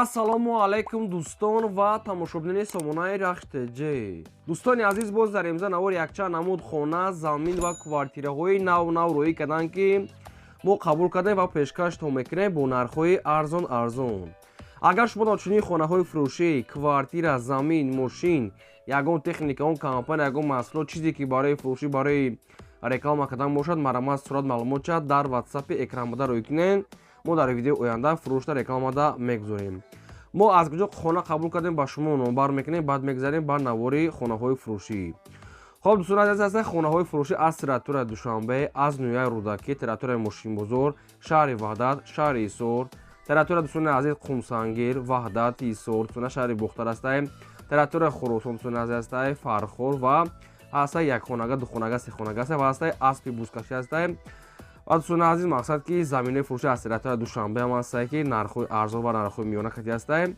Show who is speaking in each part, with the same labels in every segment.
Speaker 1: Ассалому алайкум, дӯстон ва тамошобинони сомонаи Рахш ТЖ. Дӯстони азиз, боз дар имза навор якчанд намуд хона, замин ва квартираҳои нав нав рӯӣ карданд, ки мо қабул кардем ва пешкаштон мекунем бо нархҳои арзон арзон. Агар шумо дар чунин хонаҳои фурӯшӣ, квартира, замин, мошин, ягон техника, он компания, ягон маҳсулот, чизе ки барои фурӯшӣ, барои реклама кардан бошад, марҳамат, сурат, маълумотча дар ватсапи экранбуда рӯй кунед. Мо дар видеои оянда фурӯшта, рекламада мегузорем. Мо аз куҷо хона қабул кардем, ба шумо номбар мекунем, баъд мегзарем ба навори хонаҳои фурӯшӣ. Хоб, дӯстони азиз, ҳастанд хонаҳои фурӯшӣ аз территорияи Душанбе, аз ноҳияи Рӯдакӣ, территорияи Мошинбозор, шаҳри Ваҳдат, шаҳри Ҳисор, территория, дӯстони азиз, Қумсангир, Ваҳдат, Ҳисор, дӯстона, шаҳри Бохтар ҳастаем, территорияи Хуросон, дӯстони азиз, ҳастаи Фархор ва ҳастаи якхонага, духонага, сехонага ҳастаи ва ҳастаи аспи бузкашӣ ҳастаем. Ва, дӯстони азиз, мақсад ки заминаи фурӯши аз территорияи Душанбе ҳам ҳастае, ки нархҳои арзон ва нархҳои миёна кати ҳастае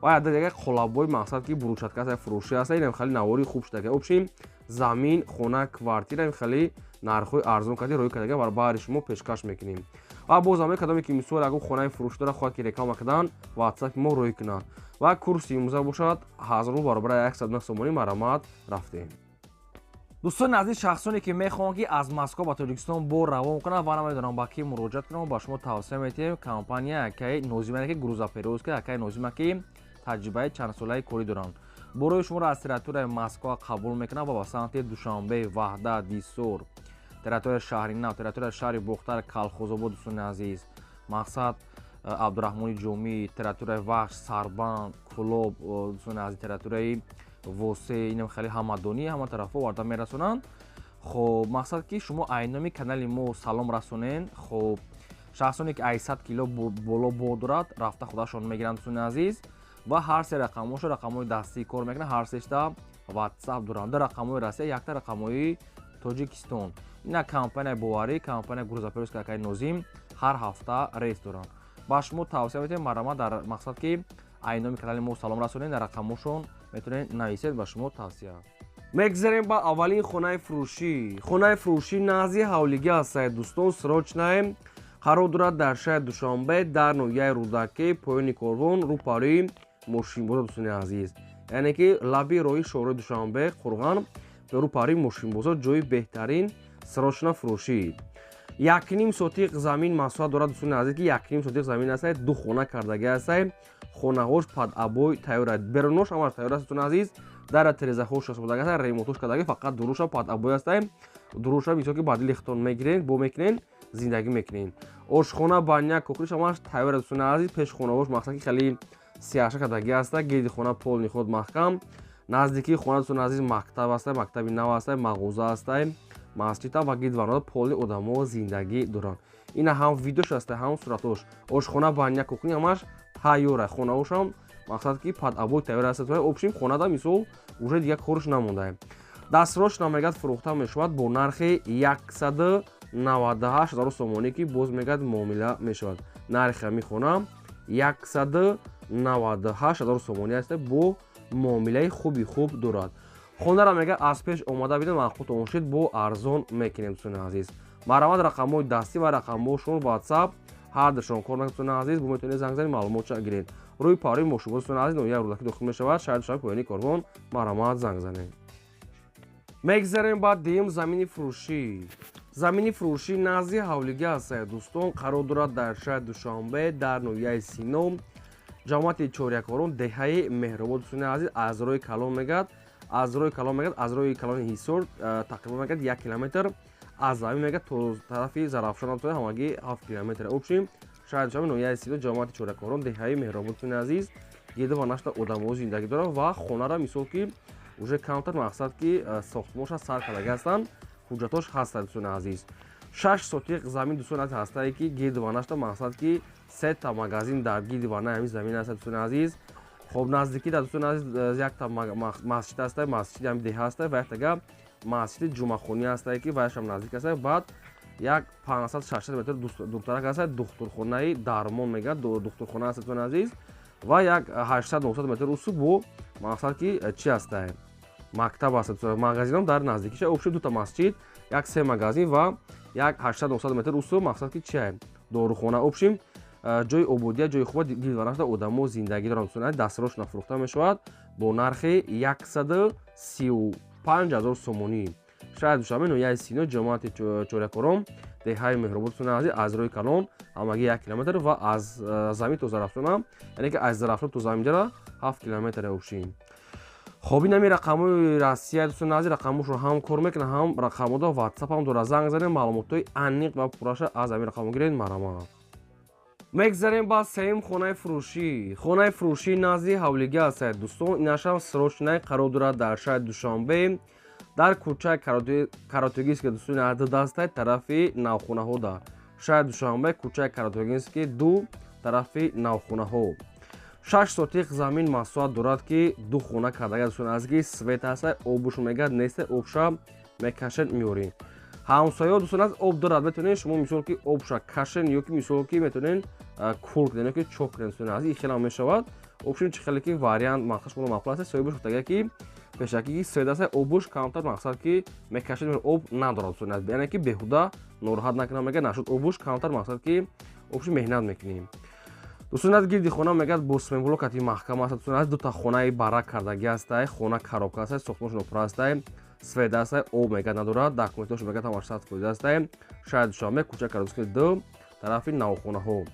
Speaker 1: ва яда дига қолабҳои, мақсад ки брусчатка ҳастае, фурӯшӣ ҳастае. Инам хеле навори хуб шудага. Общем, замин, хона, квартира ин хеле нархҳои арзон кати рӯй кардага ва баҳри шумо пешкаш мекунем. Ва боз ҳам кадоме ки мисол ягон хонаи фурӯшӣ дора, хоҳад ки реклама кардан, ватсапи мо рӯй кунад. Ва курси имрӯза бошад 1000 рубл баробари 109 сомонӣ. Марҳамат, рафтем.
Speaker 2: Дӯстони азиз, шахсоне ки мехоҳанд, ки аз Москва ба Тоҷикистон бор равон кунанд ва намедонам ба кӣ муроҷиат кунам, ба шумо тавсия медиҳем компания якаи Нозима, ки грузоперевозка якаи Нозима, ки таҷрибаи чандсолаи корӣ доранд. Борои шуморо аз территорияи Москва қабул мекунанд ва ба самти Душанбе, Ваҳдат, Ҳисор, территорияи шаҳри Нав, территорияи шаҳри Бохтар, Калхозобод, дӯстони азиз, мақсад Абдураҳмони Ҷомӣ, территорияи Вахш, Сарбанд, Кӯлоб, дӯстони азиз, территорияи Восе, инам хеле ҳамадонӣ, ҳама тарафҳо оварда мерасонанд. Хоб, мақсад ки шумо айноми канали мо салом расонен. Хоб, шахсоне ки 800 кило боло бор дорад, рафта худашон мегиранд, дӯстони азиз. Ва ҳар се рақамҳошо рақамҳои дастӣ кор мекунанд, ҳар сешта ватсап доранд: ду рақамҳои Россия, якта рақамҳои Тоҷикистон. Ина компанияи боварӣ, компания грузоперевозка акаи Нозим, ҳар ҳафта рейс доранд. Ба шумо тавсия медиҳем, марҳамат, дар мақсад ки айноми канали мо салом расонед, дар рақамҳошон метавонед нависед, ба шумо тавсия.
Speaker 1: Мегзарем ба аввалин хонаи фурӯшӣ. Хонаи фурӯшӣ назди ҳавлигӣ ҳастае, дӯстон, срочное қарор дорад дар шаҳри Душанбе, дар ноҳияи Рӯдакӣ, поёни корвон, рӯпарӯи мошинбозор, дӯстони азиз, яъне ки лаби роҳи шоҳрои Душанбе Қурған, рӯпарӯи мошинбозор, ҷои беҳтарин срочно фурӯшӣ. 1,5 сотиқ замин масоҳат дорад, дӯстони азиз, ки 1,5 сотиқ замин ҳастае, ду хона кардагӣ ҳастае, хонаҳош под обой тайёр аст, берунош ҳамаш тайёр аст, дӯстони азиз, дара терезаҳош шасбодаги аст, ремонтош кардаги, фақат дуруша под обой ҳастае. Дуруша мисол ки ба дили худтон мегирен, бо мекунен, зиндагӣ мекунен. Ошхона, баня, кухня ш ҳамаш тайёр аст, дӯстони азиз. Пеш хонаҳош, мақсад ки хеле сияша кардагӣ аста, гирди хона полный худ маҳкам. Наздикии хона, дӯстони азиз, мактаб аста, мактаби нав аста, мағоза аста, масҷид ва гирди ванода полный одамо зиндагӣ доранд. Ина ҳам видеош аста, ҳам суратош. Ошхона, баня, кухня ҳамаш тайёр аст, хонаҳошам, мақсад ки под обой тайёр аст. Общем, хонада мисол уже дигар корш намондае. Дастрош намегад, фурӯхта мешавад бо нархи 198 ҳазору сомонӣ, ки боз мегад, муомила мешавад. Нархи ҳамин хона 198 ҳазору сомонӣ аст, бо муомилаи хуби хуб дорад. Хонаро мега аз пеш омада бидем, маъқултон шуд, бо арзон мекунем, дӯстони азиз. Марҳамат, рақамҳои дастӣ ва рақамҳошон ватсап ҳардушон кор мекунад, дӯстони азиз, бо метавонед занг занед, маълумотша гиред. Рӯи парои мошинбоз, дӯстони азиз, ноҳияи Рӯдакӣ дохил мешавад, шаҳри Душанбе, поёни корвон. Марҳамат, занг занед. Мегзарем ба дуюм замини фурӯшӣ. Замини фурӯшӣ назди ҳавлигӣ ҳастае, дӯстон, қарор дорад дар шаҳри Душанбе, дар ноҳияи Сино, ҷамоати Чорякорон, деҳаи Меҳробод, дӯстони азиз. Аз роҳи калон мегад, аз роҳи калон мегад, аз роҳи калони Ҳисор тақрибан мегад 1 километр, аз замин мегад то тарафи Зарафшон ҳамагӣ 7 километр. Общем, шаҳри Душанбе, ноҳияи Сино, ҷамоати Чорякорон, деҳаи Меҳробод, дӯстони азиз, гирду ва нашта одамо зиндагӣ доранд ва хонара мисол ки уже камтар, мақсад ки сохтмонша сар кардагӣ ҳастанд, ҳуҷҷатош ҳастанд, дӯстони азиз. 6 сотиқ замин, дӯстони азиз, ҳастае, ки гирду ва нашта, мақсад ки сета магазин дар гирди ванаи ҳамин замин аст, дӯстони азиз. Хоб, наздикӣ дар, дӯстони азиз, якта масҷид ҳаста, масҷиди ҳами деҳа ҳаста ва яктага масҷиди ҷумъахонӣ ҳастае, ки ваяшам наздик аста. Баъд як 500-600 метр дуртарак аста духтурхонаи дармон мегӯяд, духтурхона аст, дӯстони азиз. Ва як 800-900 метр усу бо, мақсад ки чи ҳастае, мактаб аст, магазинам дар наздикиша. Общем, дута масҷид, як се магазин ва як 800-900 метр усу, мақсад ки чи, дорухона. Общем, Ҷои ободия, ҷои хуба, гирдванашда одамо зиндагӣ доранд. Дӯстони азиз, дастрош нафурӯхта мешавад бо нархи 135 000 сомонӣ. Шаҳри Душанбе, ноҳияи Сино, ҷамоати Чорякорон, деҳаи Меҳробод. Дӯстони азиз, аз роҳи калон ҳамагӣ 1 километр ва аз замин то Зарафшона, яъне ки аз Зарафшон то заминҷара 7 километр обшин. Хоб, ин ҳами рақамҳои Россия, дӯстони азиз, рақамҳошро ҳам кор мекунад, ҳам рақамҳода WhatsApp ҳам дорад. Занг занед, маълумотҳои аниқ ва пурраша аз ҳамин рақамҳо гиред. Марҳамат. Мегзарем ба сеюм хонаи фурӯшӣ. Хонаи фурӯшӣ назди ҳавлига аст, дӯстон. Инашам срочный, қарор дорад дар шаҳри Душанбе, дар кӯчаи Каратогинский, дӯстони азиз, дастай тарафи навхонаҳо. Дар шаҳри Душанбе, кӯчаи Каратогинский 2, тарафи навхонаҳо. 6 сотих замин масоҳат дорад, ки ду хона кардага, дӯстони азиз, ки свет ҳаста, обуш мегӯяд неста, обша мекашед, меоред. Ҳамсояҳо, дӯстон азиз, об дорад, метавонед шумо мисол ки обша кашен ё ки мисол ки метавонед кул кунед ё ки чок кунед, дӯстони азиз, ин хелам мешавад. Обшин чӣ хеле ки вариант мақсад шумо маъқул аст. Соҳибаш гуфтага, ки пешакӣ свет аст, обуш камтар, мақсад ки мекашед, об надорад, дӯстони азиз, яъне ки беҳуда нороҳат накунам, мегӯяд, нашуд обуш камтар, мақсад ки обши меҳнат мекунем. Дӯстони азиз, гирди хона мегӯяд бо цементблок ати маҳкам аст. Дӯстони азиз, дута хонаи барак кардагӣ ҳастай, хона коробка аст, сохтмонш нопура ҳастай, свет ҳастай, об мегӯяд надорад, документош мегӯяд ҳамаш 100% ҳастай. Шаҳри Душанбе, кӯчаи Каратогинский 2, тарафи навхонаҳо.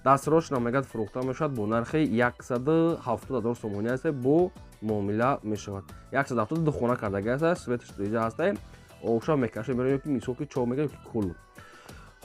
Speaker 1: Дастрошна мегӯяд фурӯхта мешавад бо нархи 170 000 сомонӣ аст, бо муомила мешавад. 170, ду хона кардагӣ аст, светаш иҷа ҳастай, обша мекаша меравад ё ки мисол ки чоҳ мегӯяд ё ки кул.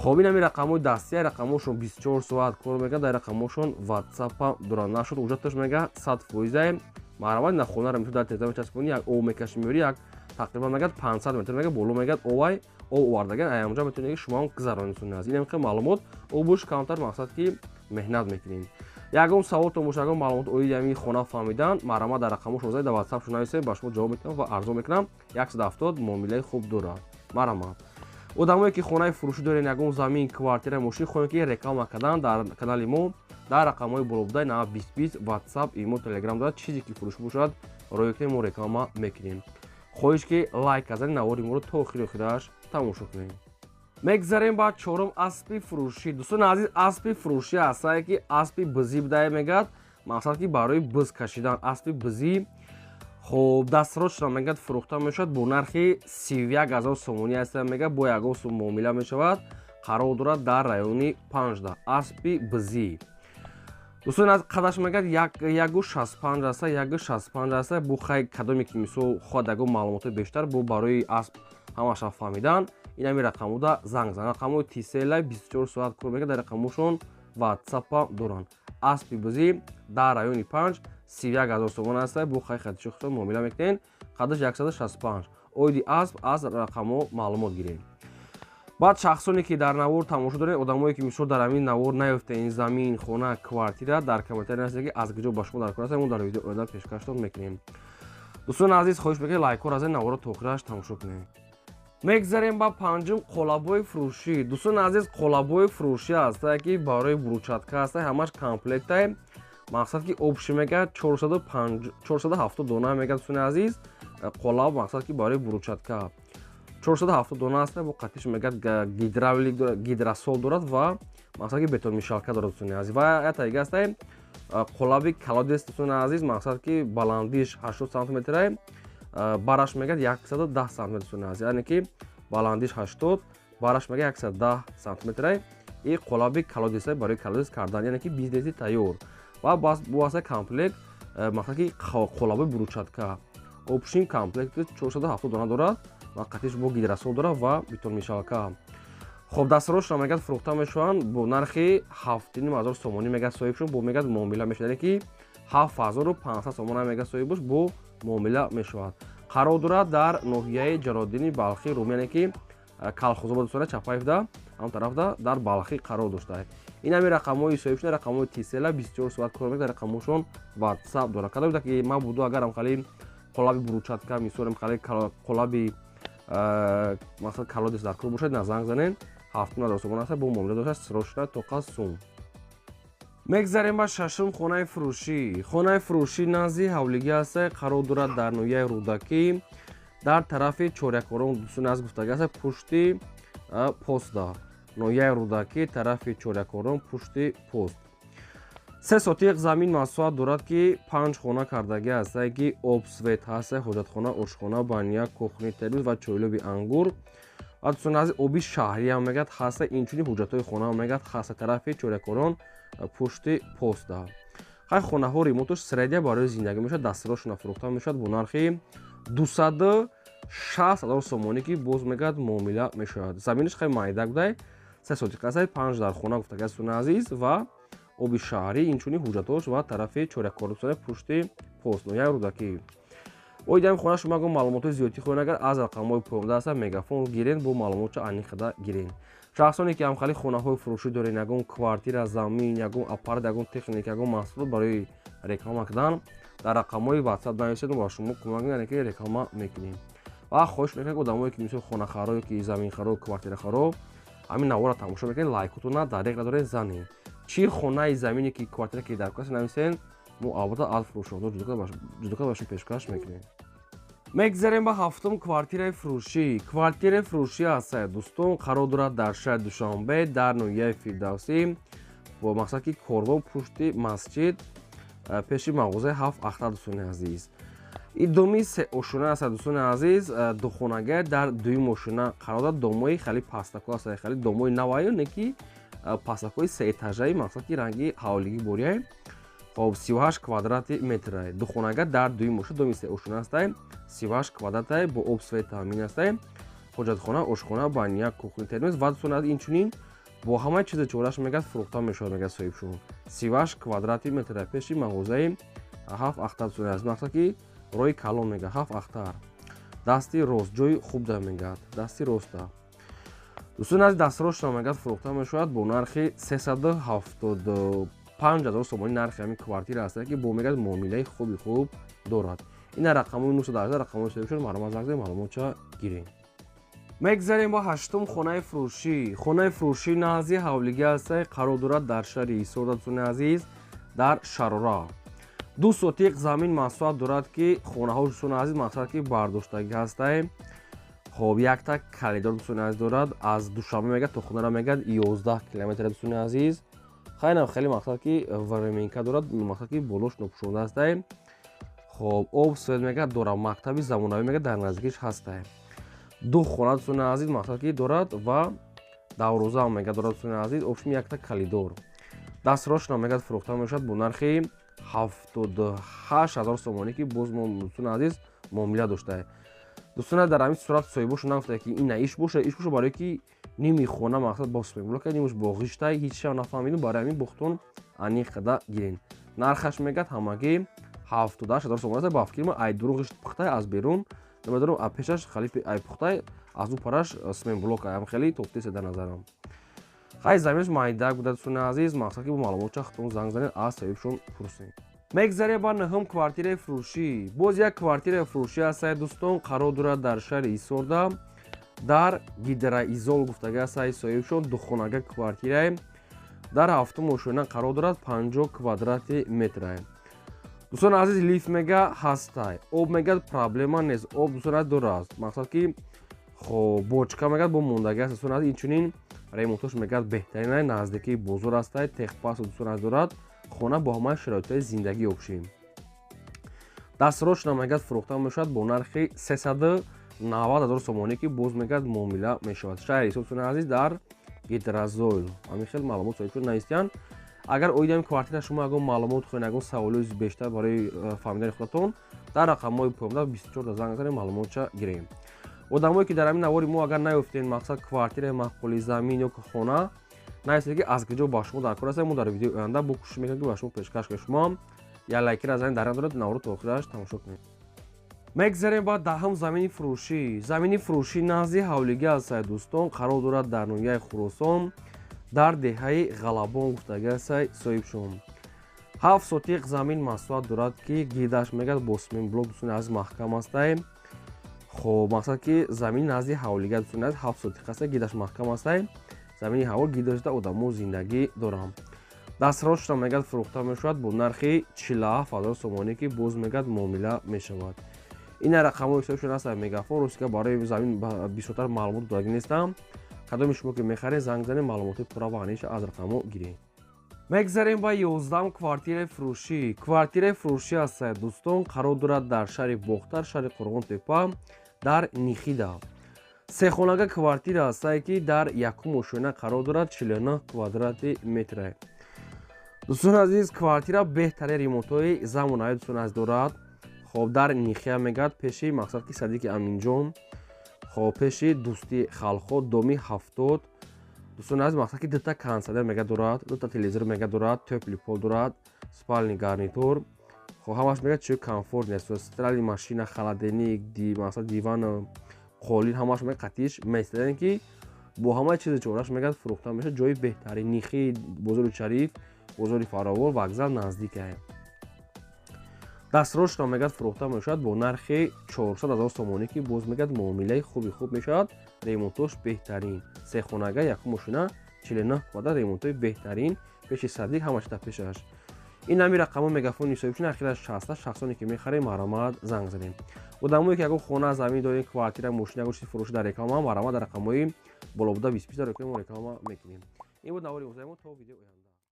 Speaker 1: Хоб, ин ҳами рақамҳои дастия, рақамҳошон 24 соат кор мекунад, дар рақамҳошон WhatsApp дорад. Нашуд, ҳуҷҷаташ мега 100%. Марҳамат, ина хонаро мисол дар теза мечаспонӣ, як об мекаши, меёри, як тақрибан мегӯяд 500 метр мега боло, мегӯяд овай об овардаган, аямҷа метавонед ки шумо ҳам гузаронед. Аз ин ҳам маълумот, обуш камтар, мақсад ки меҳнат мекунем. Ягон саволтон боша, ягон маълумот оиди ҳамин хона фаҳмидан, марҳамат, дар рақамҳошон занед, дар WhatsApp нависед, ба шумо ҷавоб метиҳам ва арзон мекунам. 170, муомилаи хуб дорад. Марҳамат, одамое ки хонаи фурӯшӣ дорен, ягон замин, квартира, мошин хоҳем ки реклама кардан дар канали мо, дар рақамҳои болобудаи на 2020 WhatsApp, имо, Telegram дорад. Чизе ки фурӯшӣ бошад, роя кунем, мо реклама мекунем. Хоҳиш ки лайк казани, навори моро то охири охираш тамошо кунем. Мегзарем ба чорум аспи фурӯшӣ. Дӯстони азиз, аспи фурӯшӣ ҳастае, ки аспи бизӣ будае, мегӯяд, мақсад ки барои биз кашидан аспи бизӣ. Хоб, дастрочна мегӯяд фурӯхта мешавад бо нархи 31 000 сомонӣ аст, мегӯяд бо ягон сум муомила мешавад. Қарор дорад дар райони Панҷда. Аспи бизӣ, дӯстони аз, қадаш мегӯяд 1,65 аста, 1,65 аста. Бу хай, кадоме ки мисол хоҳад ягон маълумотҳои бештар бо барои асп ҳамаша фаҳмидан, ин ҳами рақамҳода занг зан. Рақамҳои Тисела 24 соат кор мекунад, дар рақамҳошон WhatsApp доранд. Аспи бизӣ дар райони Панҷ, 31 000 сомон аста, бо хай хатиши худтон муомила мекунед. Қадаш 165. Оиди асп аз рақамҳо маълумот гиред. Баъд шахсоне ки дар навор тамошо доред, одамое ки мисол дар ҳамин навор наёфта ин замин, хона, квартира, дар комментария нависед, ки аз куҷо ба шумо дар кор аст, мо дар видео оянда пешкаштон мекунем. Дӯстони азиз, хоҳиш мекунед, лайкҳоро аз ин наворро то охираш тамошо кунед. Мегзарем ба панҷум қолабҳои фурӯшӣ. Дӯстони азиз, қолабҳои фурӯшӣ ҳастае, ки барои брусчатка ҳастае, ҳамаш комплектае, мақсад ки общий мегӯяд 470 дона мегӯяд. Дӯстони азиз, қолаб, мақсад ки барои брусчатка 470 дона аст, бо қатиш мегӯяд гидравлик, гидросол дорад ва мақсад ки бетонмешалка дорад, дӯстони азиз. Ва ята дига ҳастае қолаби колодец, дӯстони азиз, мақсад ки баландиш 80 сантиметрае, бараш мегӯяд 110 сантиметр, дӯстони азиз, яъне ки баландиш 80, бараш мегӯяд 110 сантиметрае. И қолаби колодец барои колодец кардан, яъне ки бизнеси тайёр. Ва бо ҳаста комплект, мақсад ки қолаби брусчатка, общий комплекти 470 дона дорад ва қатиш бо гидросол дорад ва бетонмешалка. Хоб, дастрошро мегӯяд фурӯхта мешаванд бо нархи 7500 сомонӣ, мегӯяд соҳибшон, бо мегӯяд муомила мешавад, яъне ки 7500 сомона мегӯяд соҳибаш, бо муомила мешавад. Қарор дорад дар ноҳияи Ҷалолиддини Балхӣ, Рум, яъне ки Калхозобод, дӯстона, Чапаевда ҳам тарафда дар Балхӣ қарор доштааст. Ин ҳами рақамҳои соҳибшон, рақамҳои Тисела, 24 соат кор мекунад, дар рақамҳошон WhatsApp дорад. Кадом ки ман буду, агарам хали қолаби брусчатка, мисолем хали қолаби, масалан, колодец дар кор бошад, на занг занен, 7500 сомон аст, бо муомила дошта, срочно тоқа сум. Мегзарем ба шашум хонаи фурӯшӣ. Хонаи фурӯшӣ назди ҳавлигӣ ҳаста, қарор дорад дар ноҳияи Рӯдакӣ, дар тарафи Чорякорон. Дӯстони аз, гуфтагӣ аст, пушти поста, ноҳияи Рӯдакӣ, тарафи Чорякорон, пушти пост. 3 сотиқ замин масоҳат дорад, ки 5 хона кардагӣ ҳастае, ки об, свет ҳаста, ҳоҷатхона, ошхона, баня, кухни, термос ва чойлоби ангур. Ва дӯстони азиз, оби шаҳрӣ ҳам мегӯяд ҳаста, инчунин ҳуҷҷатҳои хона ҳам мегӯяд ҳаста, тарафи чорякорон пушти поста. Хай, хонаҳо ремонтош средняя барои зиндагӣ мешавад, дастрошона фурӯхта мешавад бо нархи 260 ҳазор сомонӣ, ки боз мегӯяд муомила мешавад. Заминаш хай майда будай, 3 сотиқ ҳастай, 5 дар хона гуфтагӣ дӯстони азиз, ва оби шаҳрӣ, инчунин ҳуҷҷатҳош ва тарафи чорякорон пушти пост, ноҳияи Рӯдакӣ. Оиди ҳамин хона шумо ягон маълумотҳои зиёдтӣ хоҳед, агар аз рақамҳои поёнда ҳастанд, Мегафон гирен, бо маълумотча аниқада гирен. Шахсоне ки ҳамхали хонаҳои фурӯшӣ дорен, ягон квартира, замин, ягон аппарат, ягон техника, ягон маҳсулот барои реклама кардан, дар рақамҳои WhatsApp нависед, ба шумо кӯмак яъне ки реклама мекунем. Ва хоҳиш мекунем, ки одамое ки мисол хонахаро ё ки заминхаро, квартирахаро ҳамин наворро тамошо мекунед, лайкотона дареғ надоред занед. Чӣ хонаи, замине ки квартира ки дар касе нависен, мо албатта аз фурӯшонҳо ҷудо карда ба шумо пешкаш мекунем. Мегзарем ба ҳафтум квартираи фурӯшӣ. Квартираи фурӯшӣ ҳастае, дӯстон, қарор дорад дар шаҳри Душанбе, дар ноҳияи Фирдавсӣ, бо мақсад ки корвон, пушти масҷид, пеши мағозаи ҳафт ахтар. Дӯстони азиз, и доми сеошона аст, дӯстони азиз, духонага дар дуюм ошона қарор дорад. Домои хеле пастако аст, хеле домои наваю не ки пастакои сеэтажаи, мақсад ки ранги ҳавлигӣ борияй. Хоб, 38 квадрати метрай, духонага дар дуюм ошона, доми сеошона астай, 38 квадратай, бо об, свет таъмин астай, ҳоҷатхона, ошхона, баня, кухни, термос ва дӯстони азиз, инчунин бо ҳамаи чизи чораш мегӯяд фурӯхта мешавад, мегӯяд соҳибшон. 38 квадрати метра, пеши мағозаи ҳафт ахтар, дӯстони азиз, мақсад ки роҳи калон мегӯяд, ҳафт ахтар, дасти рост, ҷои хуб да мегӯяд, дасти роста. Дӯстони азиз, дастрошона мегӯяд фурӯхта мешавад бо нархи 375 ҳазор сомонӣ. Нархи ҳамин квартира ҳаста, ки бо мегӯяд муомилаи хуби хуб дорад. Ина рақамҳои 918, рақамҳои соҳибшон, маълумот занг занед, маълумотча гирем. Мегзарем ба ҳаштум хонаи фурӯшӣ. Хонаи фурӯшӣ назди ҳавлигӣ ҳастай, қарор дорад дар шаҳри Ҳисор, дӯстони азиз, дар Шарора. 2 сотиқ замин масоҳат дорад, ки хонаҳо, дӯстони азиз, мақсад ки бардоштагӣ ҳастай. Хоб, якта коридор, дӯстони азиз, дорад. Аз Душанбе мегӯяд то хонара мегӯяд 11 километр, дӯстони азиз. Хайнам хеле мақсад ки временка дорад, мақсад ки болош нопӯшонда ҳастай. Хоб, об, свет мегӯяд дорад, мактаби замонавӣ мегӯяд дар наздикиш ҳастай. Ду хона, дӯстони азиз, мақсад ки дорад ва давроза ҳам мегӯяд дорад, дӯстони азиз. Общем, якта коридор. Дастрошона мегӯяд фурӯхта мешавад бо нархи 78 ҳазор сомонӣ, ки боз мо, дӯстони азиз, муомила доштае. Дӯстони, дар ҳамин сурат соҳибошон нагуфтае, ки ина иш боша, иш боша, барое ки ними хона мақсад бо смеблока, нимаш бо ғиштай, ҳечшам нафаҳмидум. Барои ҳамин бухтон аниқ қада гирен. Нархаш мегӯяд ҳамагӣ 78 ҳазор сомонӣ аст. Ба фикри ман, ай дурун ғишт пухтай, аз берун намедонам, а пешаш халифи ай пухтай, аз ӯ параш смеблок ам хеле топтеса дар назарам. Хай, заминаш майдак буда, дӯстони азиз, мақсад ки бо маълумотча худтон занг занед, аз соҳибшон пурсед. Мегзарем ба нӯҳум квартираи фурӯшӣ. Боз як квартираи фурӯшӣ ҳастае, дӯстон, қарор дорад дар шаҳри Ҳисорда, дар Гидроизол гуфтага ҳастаи соҳибшон. Духонага квартирае дар ҳафтум ошёна қарор дорад, 50 квадрати метрае. Дӯстони азиз, лифт мега ҳастай, об мегӯяд проблема нест, об, дӯстони азиз, дорааст, мақсад ки хоб бочка мегӯяд бо мондагӣ аст, дӯстони азиз. Инчунин ремонтош мегӯяд беҳтаринай, наздикии бозор ҳастай, техпаспорт, дӯстони азиз, дорад. Хона бо ҳамаи шароитҳои зиндагӣ общем. Дастрошона мегӯяд фурӯхта мешавад бо нархи 390 ҳазор сомонӣ, ки боз мегӯяд муомила мешавад. Шаҳри Ҳисор, дӯстони азиз, дар Гидрозойл. Ҳамин хел маълумот соҳибшон навистиянд. Агар оиди ҳамин квартира шумо ягон маълумот хоҳед, ягон саволои бештар барои фаҳмидани худатон, дар рақамҳои поёнда 24 занг занед, маълумотча гирем. Одамое ки дар ҳамин навори мо агар наёфтед, мақсад квартираи маъқули, замин ё хона, нависед, ки аз куҷо ба шумо дар кор аст. Мо дар видеои оянда бо кӯшиш мекунем, ки ба шумо пешкаш кунем. Шумо ҳам як лайкира занед, дар доред, наворо то охираш тамошо кунед. Мегзарем ба даҳум замини фурӯшӣ. Замини фурӯшӣ назди ҳавлигӣ ҳастае, дӯстон, қарор дорад дар ноҳияи Хуросон, дар деҳаи Ғалабон гуфтагӣ ҳастае соҳибшон. 7 сотиқ замин масоҳат дорад, ки гирдаш мегӯяд бо смемблок, дӯстони азиз, маҳкам ҳастае. Хоб, мақсад ки замин назди ҳавлига, дӯстони азиз, 7 сотиқ ҳастае, гирдаш маҳкам ҳастае, замини ҳаво гирдашда одамо зиндагӣ доранд. Дастрошона мегӯяд фурӯхта мешавад бо нархи 47 ҳазор сомонӣ, ки боз мегӯяд муомила мешавад. Ина рақамҳои ҳисобшон ҳастанд, Мегафон. Ростига, барои замин бисёртар маълумот додагӣ нестам. Кадоми шумо ки мехаред, занг занед, маълумоти пурра ва аниша аз рақамҳо гиред. Мегзарем ба 11-ам квартираи фурӯшӣ. Квартираи фурӯшӣ ҳастад, дӯстон, қарор дорад дар шаҳри Бохтар, шаҳри Қурғонтепа, дар Нихида. Сехонага квартира ҳастае, ки дар якум ошёна қарор дорад, 49 квадрати метре. Дӯстони азиз, квартира беҳтарин ремонтҳои замонавӣ, дӯстони азиз, дорад. Хоб, дар Нихия мегӯяд, пеши, мақсад ки, садики Аминҷон, хоб, пеши Дӯстии халқҳо, доми 70. Дӯстони азиз, мақсад ки, дута кондитсионер мега дорад, дута телевизор мега дорад, тёплый пол дорад, спальный гарнитур. Хоб, ҳамаш мега чизи комфортный аст: стиральный машина, холодильник, мақсад, диван, қолин, ҳамаш мега қатиш местадан, ки бо ҳамаи чизи чораш мегӯяд фурӯхта мешавад. Ҷои беҳтарин Нихи, бозори Шариф, бозори Фаровон, вокзал наздикае. Дастрошро мегӯяд фурӯхта мешавад бо нархи 400 ҳазор сомонӣ, ки боз мегӯяд муомилаи хуби хуб мешавад. Ремонтош беҳтарин, сехонага, якум мошина, 49 квадрат, ремонтҳои беҳтарин, пеши садик, ҳамаш дар пешаш. Ин ҳами рақамҳо мегафони соҳибшин, ахираш 60. Шахсоне ки мехарем, марҳамат, занг занем. Одамое ки ягон хона, замин дорем, квартира, мошина, ягон чизи фурӯшӣ дар реклама, марҳамат, дар рақамҳои боло буда 20 мо реклама мекунем. Ин буд навори имрӯзаи мо. То видеои оянда.